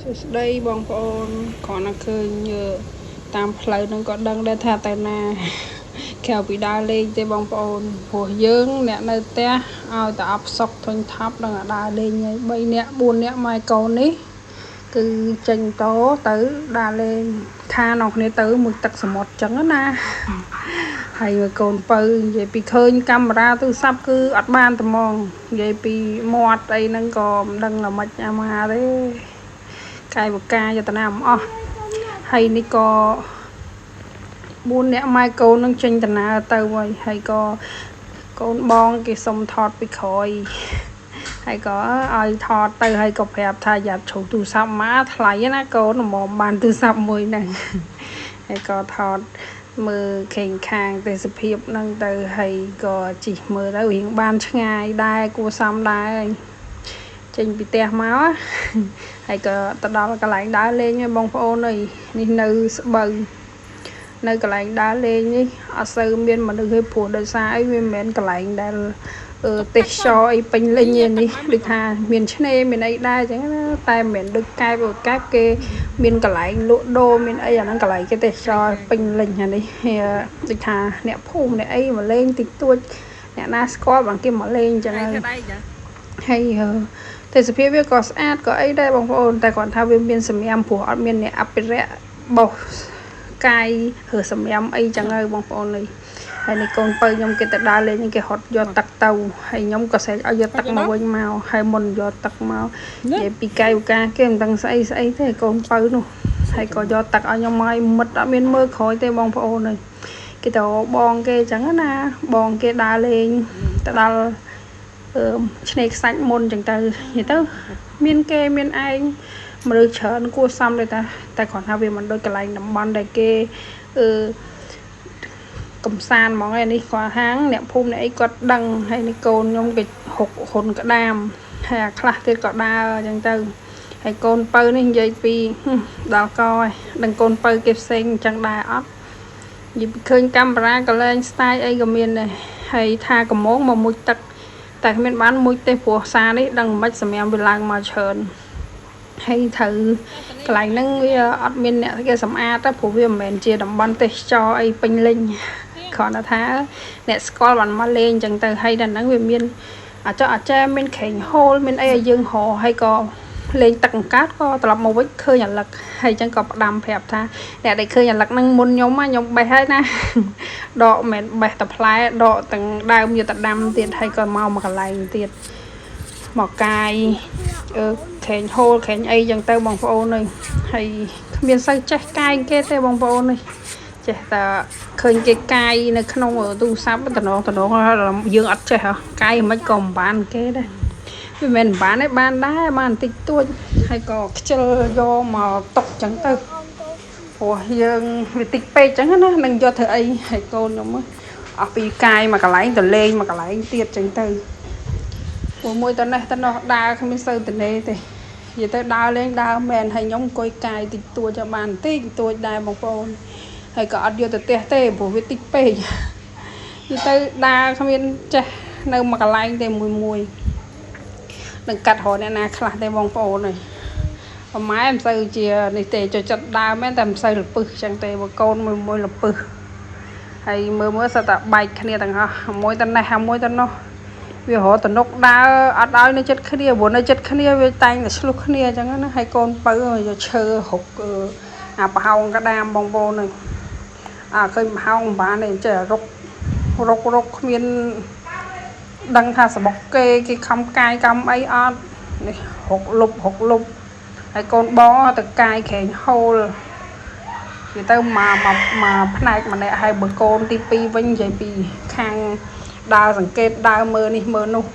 សួស្តីបងប្អូនគ្រាន់តែឃើញតាមផ្លូវហ្នឹងក៏ដឹងដែរថាទៅណាក្រៅពីដើរលេងទេបងប្អូនព្រោះយើងអ្នកនៅផ្ទះឲ្យតែអផ្សុកធុញថប់នឹងដើរលេងហើយ3នាក់4នាក់ម៉ែកូននេះគឺចេញតទៅដើរលេងខានអស់គ្នាទៅមួយទឹកសមុទ្រចឹងណាហើយកូនពៅនិយាយពីឃើញកាមេរ៉ាទូរស័ព្ទគឺអត់បានត្មងនិយាយពីមាត់អីហ្នឹងក៏មិនដឹងល្មិចអាម៉ាទេកាយវិការយតនាមិនអស់ហើយនេះក៏4នាក់ម៉ែកូននឹងចេញដំណើរទៅហើយហើយក៏កូនបងគេសុំថតពីក្រោយហើយក៏ឲ្យថតទៅហើយក៏ប្រាប់ថាយ៉ាប់ជ្រុះទូរស័ព្ទមកថ្លៃណាកូនមកបានទូរស័ព្ទមួយហ្នឹងហើយក៏ថតមើលខេងខាងទេសភាពហ្នឹងទៅហើយក៏ជិះមើលទៅរៀងបានឆ្ងាយដែរគួរសមដែរចេញពីផ្ទះមកហើយក៏ទៅដល់កន្លែងដើរលេងហើយបងប្អូនអើយនេះនៅស្បូវនៅកន្លែងដើរលេងនេះអត់សូវមានមនុស្សទេព្រោះដោយសារអីវាមិនមែនកន្លែងដែលទេសចរអីពេញលេញទេនេះដូចថាមានឆ្នេរមានអីដែរអញ្ចឹងណាតែមិនមែនដូចកែបកែបគេមានកន្លែងលក់ដូរមានអីអាហ្នឹងកន្លែងគេទេសចរពេញលេញអានេះដូចថាអ្នកភូមិអ្នកអីមកលេងតិចតួចអ្នកណាស្គាល់បានគេមកលេងអញ្ចឹងហើយហើយទេសភាពវាក៏ស្អាតក៏អីដែរបងប្អូនតែគ្រាន់ថាវាមានសម្រាមព្រោះអត់មានអ្នកអភិរក្សបោសកាយឬសម្រាមអីចឹងហើយបងប្អូននេះហើយនេះកូនពៅខ្ញុំគេទៅដើរលេងគេហត់យកទឹកទៅហើយខ្ញុំក៏ស្រែកឲ្យយកទឹកមកវិញមកហើយមុនយកទឹកមកនិយាយពីកាយវិការគេមិនដឹងស្អីស្អីទេកូនពៅនោះហើយក៏យកទឹកឲ្យខ្ញុំមកឲ្យមិត្តអត់មានមើលក្រោយទេបងប្អូននេះគេទៅបងគេចឹងណាបងគេដើរលេងទៅដល់ឆ្នេរខ្សាច់មុនចឹងទៅនិយាយទៅមានគេមានឯងមនុស្សច្រើនគួរសមដែរតែគ្រាន់ថាវាមិនដូចកន្លែងតំបន់ដែលគេអឺកំសាន្តហ្មងឯនេះគាត់ហាងអ្នកភូមិអ្នកអីគាត់ដឹងហើយនេះកូនខ្ញុំគេហុកហ៊ុនក្តាមហើយអាខ្លះទៀតក៏ដើរអញ្ចឹងទៅហើយកូនពៅនេះនិយាយពីដល់កហើយដឹងកូនពៅគេផ្សេងអញ្ចឹងដែរអត់និយាយពីឃើញកាមេរ៉ាក៏លែងស្ទាយអីក៏មានដែរហើយថាកំងមកមុជទឹកតែគ្មានបានមុជទេព្រោះសានេះដឹងមិនសម្រាប់វាឡើងមកច្រើនហើយត្រូវកន្លែងហ្នឹងវាអត់មានអ្នកគេសម្អាតទេព្រោះវាមិនមែនជាតំបន់ទេសចរអីពេញលេញគ្រាន់តែថាអ្នកស្គាល់បានមកលេងអញ្ចឹងទៅហើយដល់ហ្នឹងវាមានអាចអាចែមានក្រែងហូលមានអីឲ្យយើងរកហើយក៏លេងទឹកអង្កើតក៏ត្រឡប់មកវិញឃើញអាលឹកហើយអញ្ចឹងក៏ផ្ដាំប្រាប់ថាអ្នកដែលឃើញអាលឹកហ្នឹងមុនខ្ញុំខ្ញុំបេះហើយណាដកមិនមែនបេះតែផ្លែដកទាំងដើមយកទៅដាំទៀតហើយក៏មកមួយកន្លែងទៀតមកកាយអឺក្រែងហូលក្រែងអីចឹងទៅបងប្អូនអើយហើយគ្មានសូវចេះកាយគេទេបងប្អូនអើយចេះតែឃើញគេកាយនៅក្នុងទូរស័ព្ទតំណងតំណងយើងអត់ចេះហ៎កាយមិនក៏មិនបានគេដែរវាមិនមែនបានទេបានដែរបានបន្តិចតួចហើយក៏ខ្ជិលយកមកຕົកចឹងទៅព្រោះយើងវាតិចពេកចឹងណានឹងយកធ្វើអីហើយកូនខ្ញុំអស់ពីកាយមកកន្លែងទៅលេងមកកន្លែងទៀតចឹងទៅមួយមួយទៅនេះទៅនោះដើរគ្មានសូវតនេទេនិយាយទៅដើរលេងដើរមែនហើយខ្ញុំអង្គុយកាយតិចតួចឲ្យបានបន្តិចតួចដែរបងប្អូនហើយក៏អត់យកទៅផ្ទះទេព្រោះវាតិចពេកនិយាយទៅដើរគ្មានចេះនៅមួយកន្លែងទេមួយមួយនឹងកាត់រកអ្នកណាខ្លះទេបងប្អូនអើយប្រម៉ែមិនសូវជានេះទេចូលចិត្តដើរមែនតែមិនសូវលពឹសចឹងទេបើកូនមួយមួយលពឹសហើយមើលមើលសត្វតែបែកគ្នាទាំងអស់មួយទៅនេះមួយទៅនោះវារកតនុកដើរអត់ឲ្យនៅចិត្តគ្នាព្រោះនៅចិត្តគ្នាវាតែងតែឆ្លោះគ្នាអញ្ចឹងណាហើយកូនពៅយកឈើរុកអាប្រហោងក្តាមបងប្អូនហ្នឹងអាឃើញប្រហោងមិនបានទេចេះរុករុករុកគ្មានដឹងថាសបុកគេគេខំកាយកំអីអត់នេះរុកលុបរុកលុបហើយកូនបងទៅកាយក្រែងហូលនិយាយទៅមកមកមកផ្នែកម្នាក់ហើយបើកូនទី2វិញនិយាយពីខាងដើរសង្កេតដើរមើលនេះមើលនោះ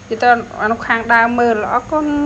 និយាយទៅអានោះខាងដើរមើលអរគុណ។